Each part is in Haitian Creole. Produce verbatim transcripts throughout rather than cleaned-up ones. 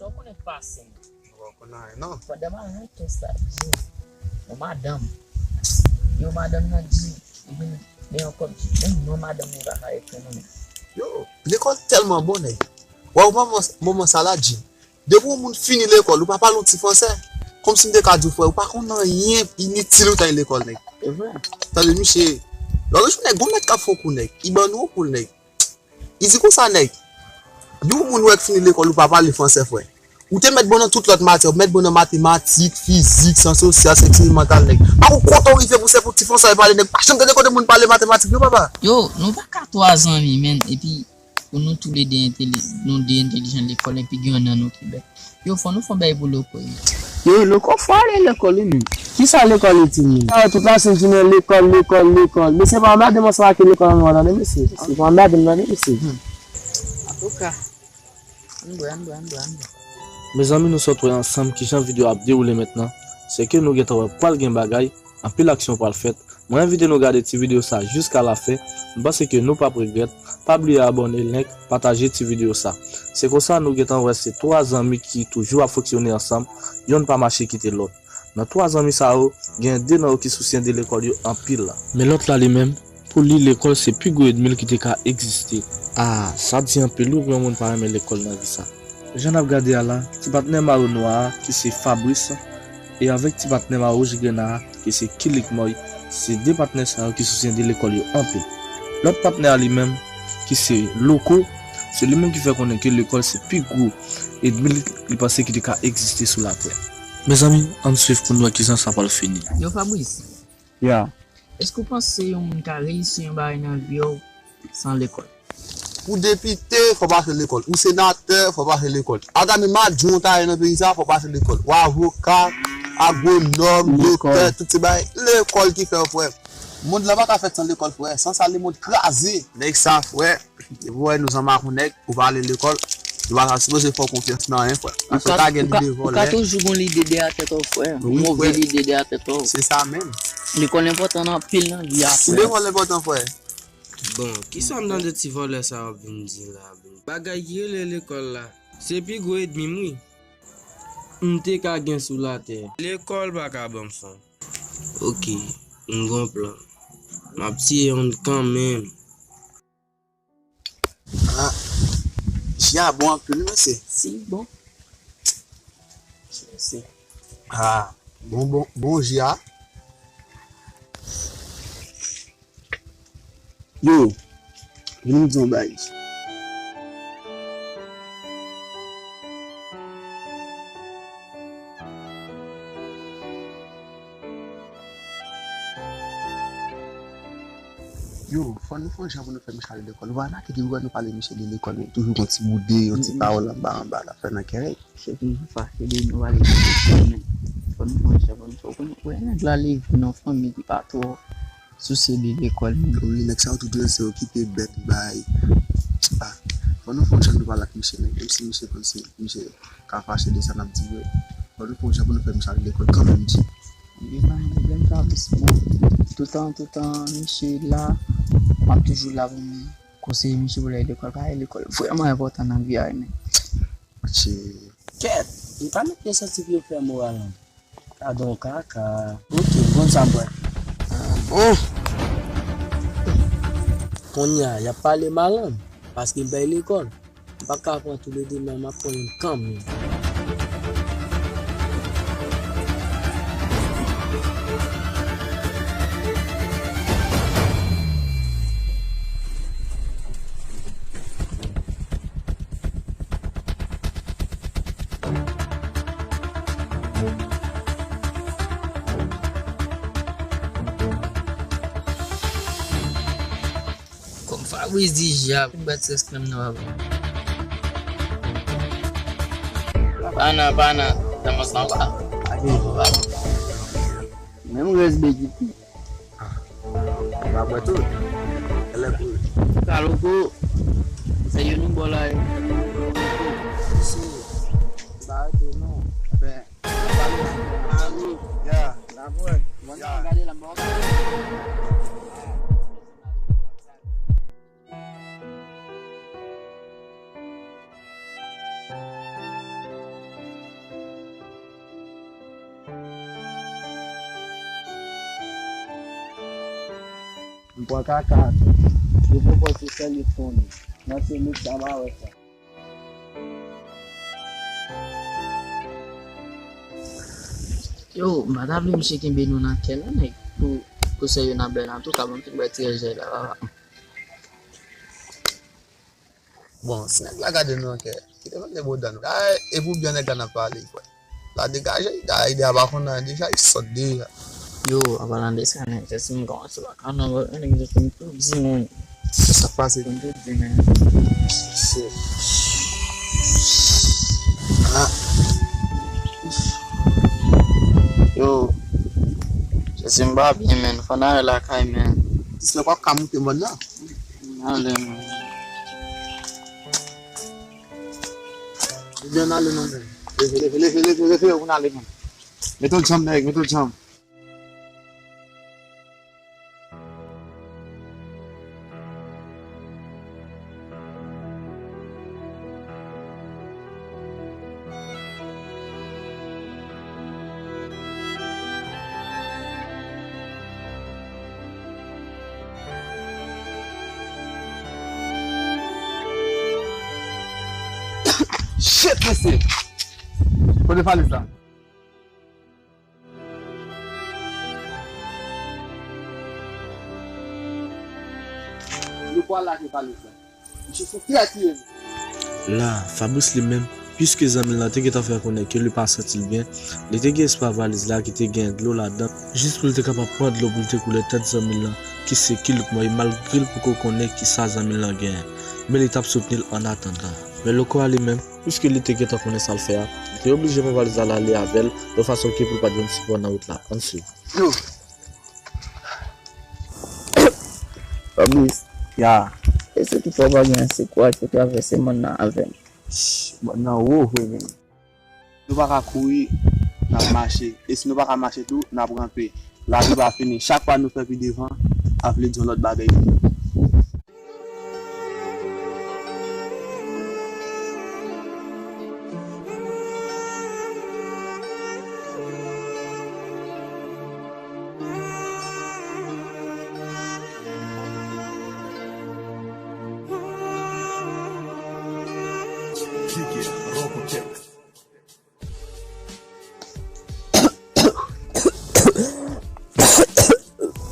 Sa w konnen k pase m? Mwen pa konn anyen, non. Pandan m al nan tès la, di yon madanm. Yon madanm nan di, li vin gen yon kòb di, menm non madanm li pa ka ekri non, men. Yo, lekòl tèlman bon, nèg. Wè, moman, moman sa la, Jim. Depi yon moun fini lekòl, ou pa pale yon ti fransè. Kòmsi m te ka di w, frè, ou pa konn anyen, initil ou t al lekòl, nèg. E vre. Tande, misye, lòt jou, nèg, gon nèg k ap fè yon kou, nèg. Li ban nou yon kou, nèg. Li di konsa, nèg, yon moun wè k fini lekòl, ou pa pale fransè, frè. Ou te mèt bon nan tout lòt matyè, ou mèt bon nan matematik, fizik, syans sosyal, syans eksperimantal, nèg. Pa gon kote w rive pou se pou ti fransè w pale, nèg. Pa janm tande kote moun pale matematik, non, papa. Yo, nou pa ka twa zanmi, menn, epi pou nou toulede enteli-, nou de entelijan lekòl, epi gen youn nan nou ki bèt. Yo, fò nou fè yon bagay pou Loko, yo. Yo, Loko fò ale lekòl, wi, menn. Kisa lekòl itil, menn? Sa yo tout la, se jounen lekòl, lekòl, lekòl. Mesye, pa anba de mwen sa ki lekòl ann wè, tande, mesye. Se pa anba de mwen, tande, mesye. Hmm. Antouka, ann bwè, ann bwè, ann bwè, ann bwè. Mezanmi, nou sot wè ansanm kijan videyo ap dewoule mentnan. Se ke nou gentan wè pral gen bagay, anpil aksyon pral fèt. Mwen envite nou gade ti videyo sa jiska lafen. M panse ke nou p ap regrèt. Pa bliye abòne, like, pataje ti videyo sa. Se konsa nou gentan wè se twa zanmi ki toujou ap fonksyone ansanm, yonn pa mache kite lòt. Nan twa zanmi sa yo, gen de nan yo ki sousye de lekòl yo anpil. Men lòt la li menm, pou li lekòl se pi gwo ènmi l ki te ka egziste. Ah, sa di anpil wi pou yon moun pa renmen lekòl nan vi sa. Jan n ap gade a la, ti patnè mayo nwa a, ki se Fabrice, e avèk ti patnè mayo wouj grena a, ki se Kilik Mòy, se de patnè sa yo ki sousye de lekòl yo anpil. Lòt patnè a li menm, ki se Loko, se li menm ki fè konnen ke lekòl se pi gwo ènmi li, li panse ki te ka egziste sou latè. Mezanmi, ann swiv pou n wè kijan sa pral fini. Yo, Fabrice. Ya. Èske w panse yon moun ka reyisi yon bagay nan vi w san lekòl? Ou depite, fò w pase lekòl. Ou senatè, fò w pase lekòl. Ata menm adjwen w ta ye nan peyi sa, fò w pase lekòl. Ou avoka, agwonòm, doktè, tout se bagay lekòl ki fè w, frè. Mond lan pa ka fèt san lekòl, frè. San sa, lemonn kraze. Nèg sa, frè. Depi w wè nou zanmi ak yon nèg, ou pa ale lekòl, nou pa ta sipoze fè w konfyans nan anyen, frè. Paske w ka gen lide vòlè. Ou ka toujou gon lide dèyè tèt ou, frè. Wi, frè. Move lide dèyè tèt ou. Se sa menm. Lekòl enpòtan anpil nan vi a, frè. Lekòl enpòtan, frè. Bon, kisa m tande ti vòlè sa yo ap vin di la, menm? Bagay ki rele lekòl la, se pi gwo ènmi m, wi. M te ka gen sou latè. Lekòl pa ka ban m sa. Oke, m gon plan. M ap tiye youn kanmenm. Ah, ji a bon anpil, wi, mesye. Si, bon. Mesye. Ah, bon, bon, bon ji a. Yo, vin m di yon bagay. Yo, fò nou fè yon jan pou nou fè Michel lekòl. Ou pa remake depi wè nou pale Michel de lekòl, yo toujou gon ti boude, yon ti pawòl anba anba, l ap fè nan kè nèg. Se toujou fache de nou ale nan lekòl, men fò nou fè yon jan pou nou fè. Ou konnen, wè nèg la leve nan fanmi ki pa twò sousye de lekòl, men. Wi, nèg sa yo tout yo se yo ki te bèt bay. Ah, fò nou fè yon jan nou pale ak misye, men, menm si misye konn se misye ka fache de sa n ap di yo. Fò nou fè yon jan pou nou fè misye ale lekòl kanmenm, Jim. Li pa gen pwoblèm sa, bon. Toutan, toutan, misye la, m ap toujou la pou mwen. Konseye misye pou l al lekòl, paske lekòl vrèman enpòtan nan vi a, men. Matche. Kèt, li pa met nesans epi yo fè moral an. Gadon kaka. Oke, konn sa m pral. Ah, bon. Kounye a, y ap pale malann, paske m bay lekòl. M pa ka pran toulede, men m ap pran youn kanmenm. Kòm Fabrice di, Jap, bat sèskranm nan, papa. Pa nan, pa nan, nan mòs nan, pa. Menm rès bèkiti. Ah. Pa bwè tou. Elè pou. Kaloko. Se yo nou bò la, yo. Si. Ba, ok, non. Ben. Ya. La bwè. Mwen gade la bò. M pran kaka atè. Depi w pran se sèl yo t konnen. Nan se lòt sa pa wè sa. Yo, m pa ta vle misye kenbe nou nan kè non, nèg. Pou, pou sè yo nan bèl an tou ka ban m tout bèl ti rèjè la, papa. Bon, si nèg la gade nou nan kè, kite mete bòdò nou. Ay, e pou byen nèg la n ap pale, kwè. La degaje, gade ide a pa konn anyen deja, li sòt deja. Yo, an palan de sa, nèg, se si m kòmanse pa ka non, bro, nèg, se m tou di moun. Se sa k pase. Se m tou di, men. Se. Ah. Yo. Se si m pa byen, men. Fò n ale lakay, men. Dis la pa ka moute mòn nan. N ale, men. Vin ale non, men. Leve, leve, leve, leve, leve, ou n ale, men. Mete w djanm, nèg, mete w djanm. Shit, mesye! Kote valiz la? Nou pral lage valiz la. Misye se trèt li ye. La, Fabrice li menm, piske zanmi l lan te gentan fè konnen ke li pa santi l byen, li te gen espwa valiz la ki te gen dlo ladan, jis pou l te kapab pran dlo pou l te koule tèt zanmi l lan, ki se Kilout Mwen, malgre l poko konnen kisa zanmi l lan genyen. Men li t ap soutni l annatandan. Men Loko a li menm, piske li te gentan konnen sa l fè a, li te oblije pran valiz la, l ale avè l, yon fason ke pou l pa t jwenn sipò nan wout la. Ann swiv. Yo. Fabrice. Ya. E se ki fè w pa gen sekou a pou travèse mòn nan avè m? Mòn nan wo vre menm. Nou pa ka kouri, n ap mache. E si nou pa ka mache tou, n ap ranpe. Lavi pa fini. Chak pa nou fè pi devan, ap vle di yon lòt bagay pou nou.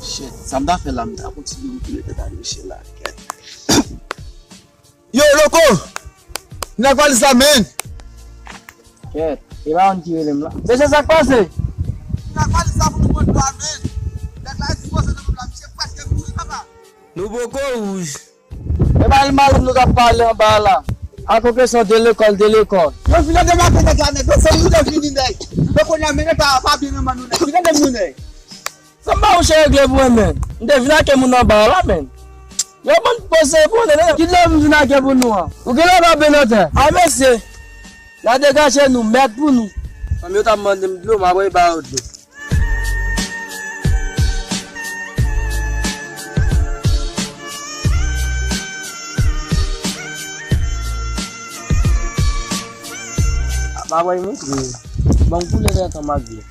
Shit, sa m ta fè la, m ta kontinye regle tèt a mesye la, kèt. Yo, Loko! Nèg valiz la, men! Kèt, e pa moun ki rele m la. Mesye, sa k pase? Nèg valiz la pou nou pran dlo a, men! Nèg la sipoze nan moun la, misye prèske mouri, papa! Nou poko wouj. E pa l mal nou t ap pale anba a la. A koke son de lekòl, de lekòl. Yo fin an debake nèg la nèt. Yo se nou te vini nèg. Yo konnen men nèg pa, pa byen nan men nou nèg. Fin an de nou nèg. Sa m pa wouche regle pou mwen, men. M te vin ake moun anba a la, men. Yo bann poze pou nèg. Ki dlo m vin ake pou nou an? Ou genlè pa byen nan tè. A mesye. N a degaje nou, mèt pou nou. Fanm yo t ap mande m dlo, m ap ba yo dlo. Apa mwen montre. Ban m koule nan tan m ap viv.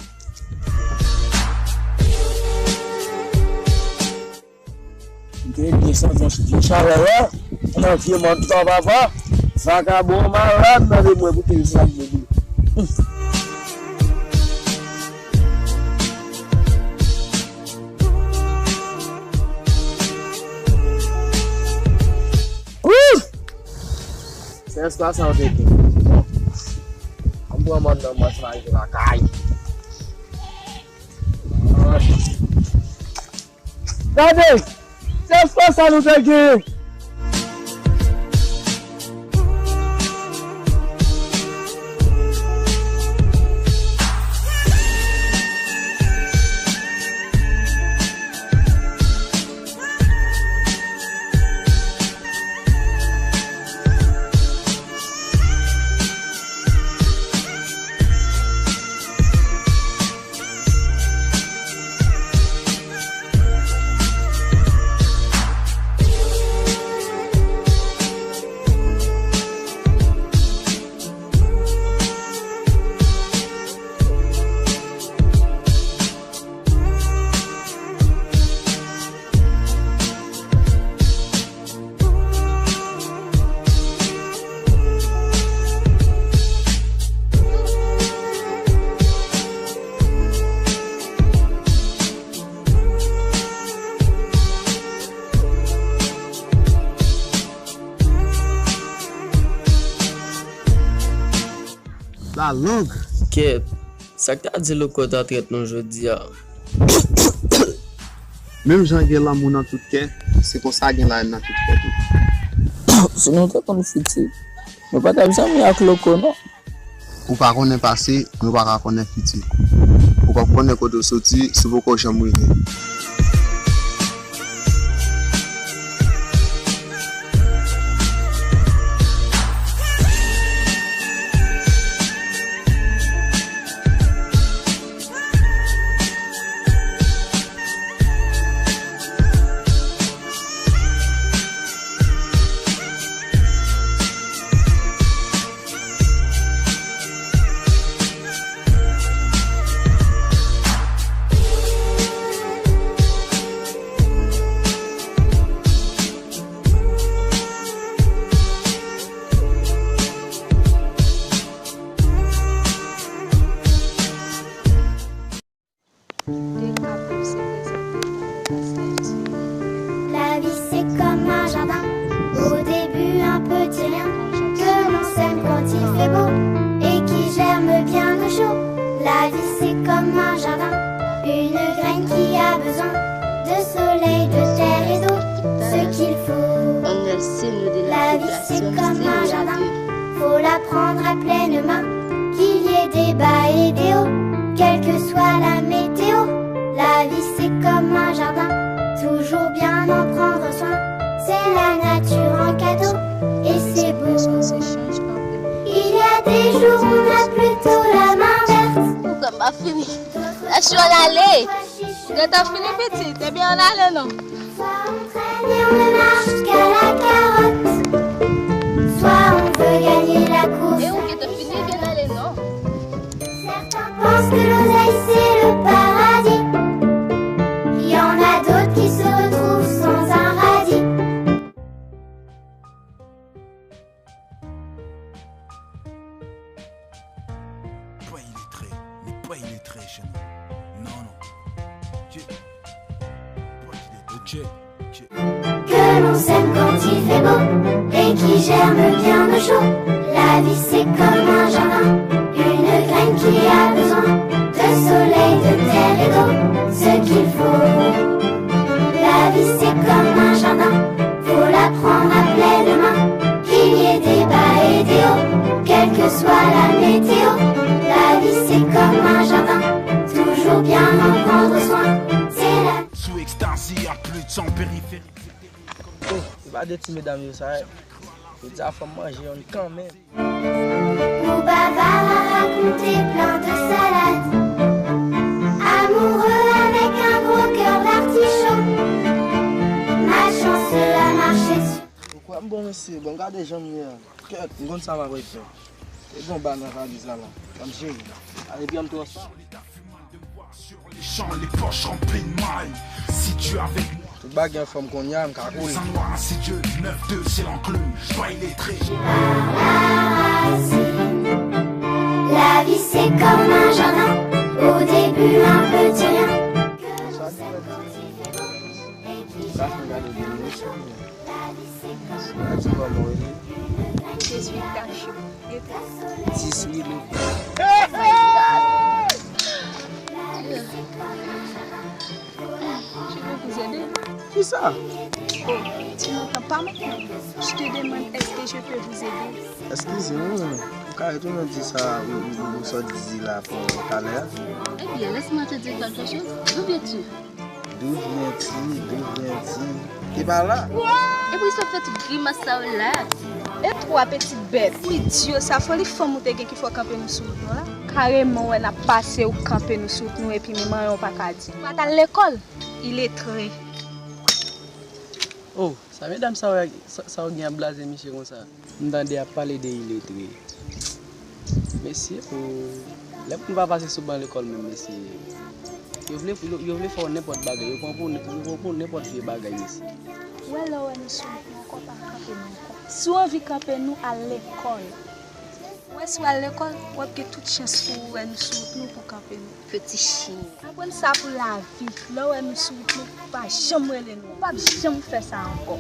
M te byen santi yon chit vye chalè la. Nan vye mòn pa papa. Vakabon malad nan de mwen pou te sa vle di. Wouh! Se espwa sa w te gen. An m pran mòn nan mwen se pa rive lakay. Gade! Se espwa sa nou te gen! La langue. Kèt, sa k ta di Loko ta trèt nou jodi a? Menm jan gen lanmou nan tout kè, se konsa gen laèn nan tout kè tou. Si nou te konn fiti, nou pa t ap zanmi ak Loko non. Ou pa konnen pase, men ou pa ka konnen fiti. Ou p ap konnen kote w soti si w poko janm rive. La vie c'est comme un jardin, au début un petit rien, que l'on sème quand il fait beau, et qui germe bien au chaud. La vie c'est comme un jardin, une graine qui a besoin de soleil, de terre et d'eau, ce qu'il faut. La vie c'est comme un jardin, faut la prendre à pleine main, qu'il y ait des bas et des hauts, quelle que soit la météo. La vie c'est comme un jardin, toujours bien en prendre soin. C'est la nature en cadeau, et c'est beau. Il y a des jours on a plutôt la main verte. Ou konn m ap fini. Lèche yo ale. Gentan fini pitit, ebyen ann ale non. Soit on traîne et on ne marche qu'à la carotte, soit on veut gagner la course. E ou gentan fini, ebyen ann ale non. Certains pensent que l'oseille c'est le paradis. Il y en a d'autres qui se retrouvent sans un radis. Pas illettré, mais pas illettré chez nous. Non, non. Check. Pas illettré. Check. Que l'on sème quand il fait beau et qui germe bien au chaud. La vie c'est comme un jardin, une graine qui a besoin de soleil, de terre et d'eau, ce qu'il faut. La vie c'est comme un jardin, faut la prendre à pleine main, qu'il y ait des bas et des hauts, quelle que soit la météo. La vie c'est comme un jardin, toujours bien en prendre soin. C'est la Sous extase, y a plus de sang périphérique. Oh, se pa de ti medam yo sa ye. Yo di a fò m manje yonn kanmenm. Ou bavard à raconter plein de salades. Amoureux avec un gros cœur d'artichaut. Malchanceux à marcher sur Ou kwè m bon mesye, bon gade jan m ye a. Kèt, m konn sa m ap fè. E gon ba nan valiz la la. Ban m jere. Ale byen m twò sa. Sur les champs, les poches remplies de mailles. Si tu es avec moi, tout bagay anfòm kounye a, m ka koule. Sans noir, si Dieu, neuf deux, c'est l'enclume. Pas illettré. La vie c'est comme un jardin, au début un petit rien. Sa ki fè ti gason gade de mesye. Sa di kòman w rele? Diswit Kachou. Diswit Lopè. Oh my God! Je peux vous aider? Kisa? Oh, tu m'entends pas maintenant? Je te demande, est-ce que je peux vous aider? Eskize m, ou ka retounen di sa ou, ou, ou sot di la pou talè a? Eh bien, laisse-moi te dire quelque chose. D'où viens-tu? D'où viens-tu? D'où viens-tu? Te pa la. Epi sa fè tout grimas sa yo la. E twa pitit bèt. Ou idyo, sa foli fanm ou te gen ki fè w kanpe nou sou wout nou la. Kareman, w wè n ap pase, ou kanpe nou sou wout nou, epi menm anyen w pa ka di. Ou pa t al lekòl? Iletre. Oh, sa medam sa yo, sa, sa yo gen ap blaze misye konsa? M tande y ap pale de iletre. Mesye, o, lè moun pa pase sou ban lekòl menm, mesye, yo vle, yo, yo vle fè w nenpòt bagay. Yo pran pou, yo pran pou nenpòt vye bagay, mesye. Ou wè lè w wè nou sou wout nou ankò, pa kanpe nou ankò. Si w anvi kanpe nou, al lekòl. Ou wè si w al lekòl, w ap gen tout chans pou w wè nou sou wout nou pou kanpe nou. Peti chen. Aprann sa pou lavi. Lè w wè nou sou wout nou, pa janm rele nou. Ou p ap janm fè sa ankò.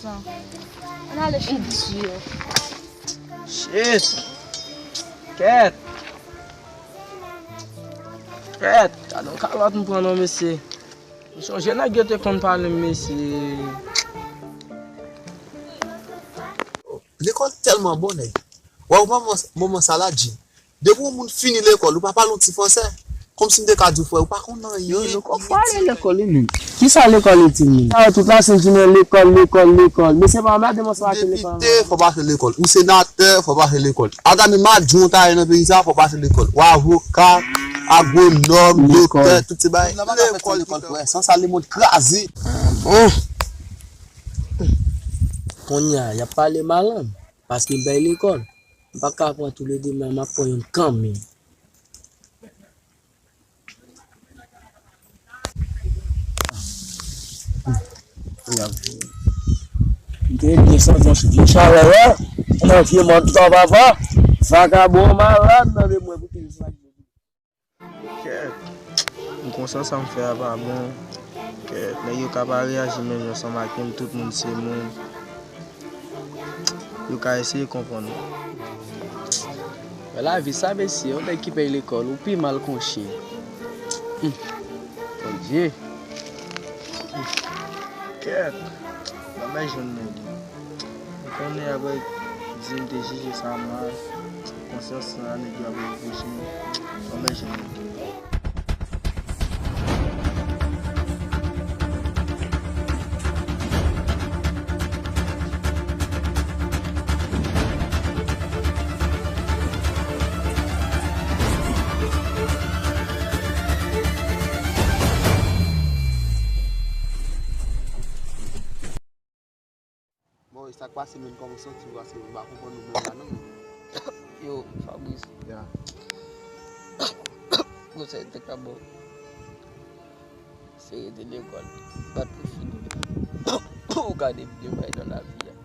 Ann ale cheri. Idiot. Shit. Kèt! Kèt! Gade yon kalòt m pran non, mesye. M sonje nèg yo te konn pale m, mesye. Lekòl tèlman bon, nèg. Waw, manman, manman sa la, Jim. Depi yon moun fini lekòl, ou pa pale yon ti fransè. Kòmsi m te ka di w, frè, ou pa konn anyen. Yo, nou konn pale lekòl, wi, menm. Kisa lekòl itil, menm? Sa yo tout la, se di men lekòl, lekòl, lekòl. Mesye, pa mande mwen sa lekòl. Depite, fò pase lekòl. Ou senatè, fò pase lekòl. Ata menm adjwen w ta ye nan peyi sa, fò pase lekòl. Ou avoka, agwonòm, doktè, tout se bagay. Lekòl, lekòl, frè. San sa, lemonn kraze. Bon. Kounye a, y ap pale malanm, paske m bay lekòl. M pa ka pran toulede men, m ap pran youn kanmenm. M te byen santi yon vye chalè, wè. Nan vye mòd tan papa. Vagabon malad nan de mwen pou te sa. Kèt. M konsa sa m fè a pa bon. Kèt. Nèg yo ka pa reyaji menm jan ansanm ak mwen, tout moun se moun. Yo ka eseye konprann ou. Men lavi sa, mesye, yon nèg ki pèy lekòl, ou pi mal k on chen. Hum. Bondye. Hum. Kèt. Ban mwen jwenn nèg yo. M konnen y ap di m te jije sa mal. Konsyans sa, nèg yo ap repwoche m. Ban mwen jwenn nèg yo. Bon, e sa k pase menm, kòman w santi w? Paske m pa konprann ou menm la non, menm. Yo, Fabrice. Ya. Konsèy te ka bon. Se rete lekòl. Bat pou fini. Ou gade m de bay nan lavi a.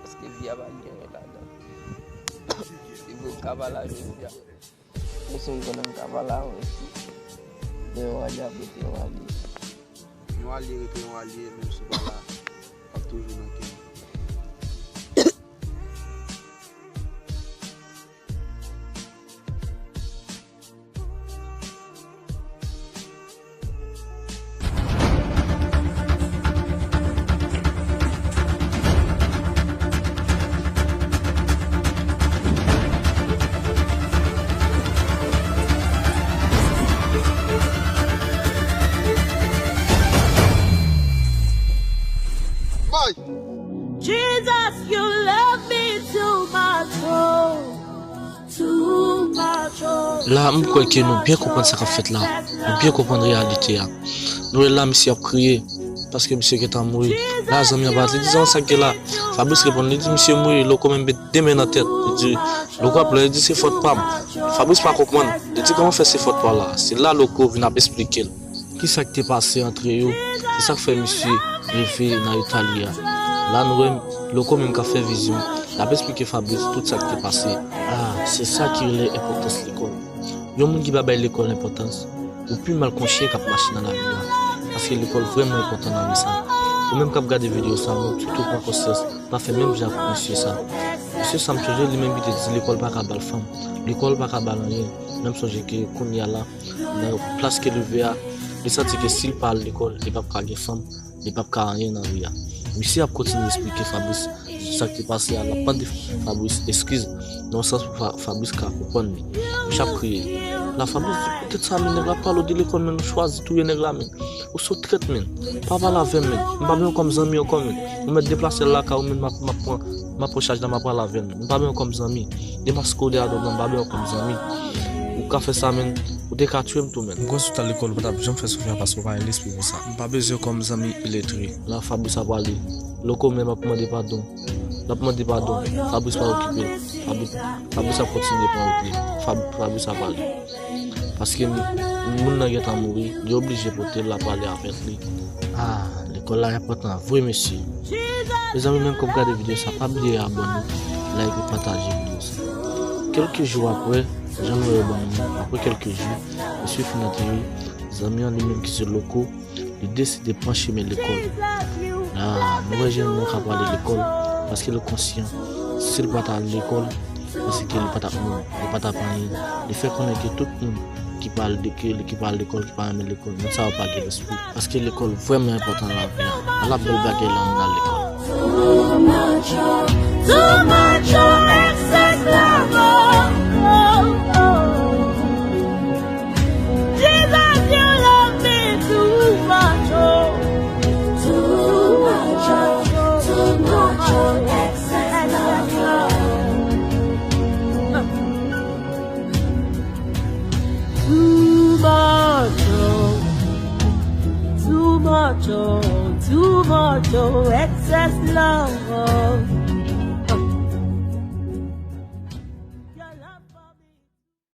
Paske vi a pa gen anyen ladan. Se vre m ka pale a jodi a. Mesye, m konnen m ka pale avè w isi. Men yon alye ap rete yon alye. Yon alye rete yon alye, menm si w pa la, w ap toujou nan kè m. Boy! Jesus, you love me too much, oh, too much, oh. La, m kwè ke nou byen konprann sa k ap fèt la. Nou byen konprann reyalite a. Nou wè la, misye ap kriye, paske misye gentan mouri. La, zanmi an pa t, li di, "Zanmi, sa k gen la?" Fabrice reponn, li di, "Misye mouri." Loko menm met de men nan tèt. Li di, Loko ap plore, li di, "Se fòt pa m." Fabrice pa konprann. Li di, "Kòman fè se fòt pa w la?" Se la Loko vin ap esplike l. Kisa k te pase antre yo, se sa k fè misye leve nan eta li a. La nou wè Loko menm k ap fè vizyon, l ap esplike Fabrice tout sa k te pase. Ah, se sa ki rele enpòtans lekòl. Yon moun ki pa bay lekòl enpòtans, ou pi mal k on chen k ap mache nan lari a. Paske lekòl vrèman enpòtan nan vi sa. Ou menm k ap gade videyo sa, mwen di tou pran konsyans, pa fè menm jan ak mesye sa. Mesye sa m sonje li menm ki te di lekòl pa ka ba l fanm, lekòl pa ka ba l anyen. Men m sonje ke kounye a la, nan plas ke l rive a, li santi ke si l pa al lekòl, li p ap ka gen fanm, li p ap ka anyen nan vi a. Misye ap kontinye esplike Fabrice sa k te pase a, l ap mande Fabrice eskiz nan sans pou Fa-, Fabrice ka konprann li. Misye ap kriye. La Fabrice di, "Poutèt sa, men nèg la pale w de lekòl, men ou chwazi touye nèg la, men. Ou se yon trèt, men. Pa pale avè m, men. M pa bezwen w kòm zanmi ankò, men. Ou mèt deplase al lakay ou, men m ap, m ap pran, m ap pran chaj la, m ap pale avè l, men. M pa bezwen w kòm zanmi. Demaske w de adan, m pa bezwen w kòm zanmi. Ou ka fè sa, men. Ou te ka tiye m tou, men." M kwè si w t al lekòl, ou pa t ap janm fè Sofia, paske w pa gen lespri pou sa. M pa bezwen w kòm zanmi iletre. La Fabrice ap pale. Loko menm ap mande padon. L ap mande padon. Fabrice pa okipe l. Fabrice, Fabrice ap kontinye pran wout li. Fab-, Fabrice ap pale. Paske m-, moun nan gentan mouri, li oblije pote l, l ap pale avèk li. Ah, lekòl la enpòtan vre, mesye. Mezanmi, menm k ap gade videyo sa, pa bliye abòne, like e pataje videyo sa. Kèlke jou apre, jan nou wè yo ban nou, apre kèlke jou, mesye fin antere, zanmi an li menm ki se Loko, li deside pran chemen lekòl. La, nou wè jèn nan k ap prale lekòl, paske l konsyan, si l pa t al lekòl, Paske li pa t ap mouri, li pa t ap anyen. Li fè konnen ke tout moun ki pa al de, ke, ki pa al lekòl, ki pa renmen lekòl, moun sa yo pa gen lespri. Paske lekòl vrèman enpòtan nan lavi a. L ap bèl bagay lè moun al lekòl. Too much, oh, too much, oh, excess love, oh, oh, oh. Jesus, you love me too much, oh. Too much, oh, too much, oh, excess love, oh. Too much, oh, too much, oh, too much, oh, excess love, oh.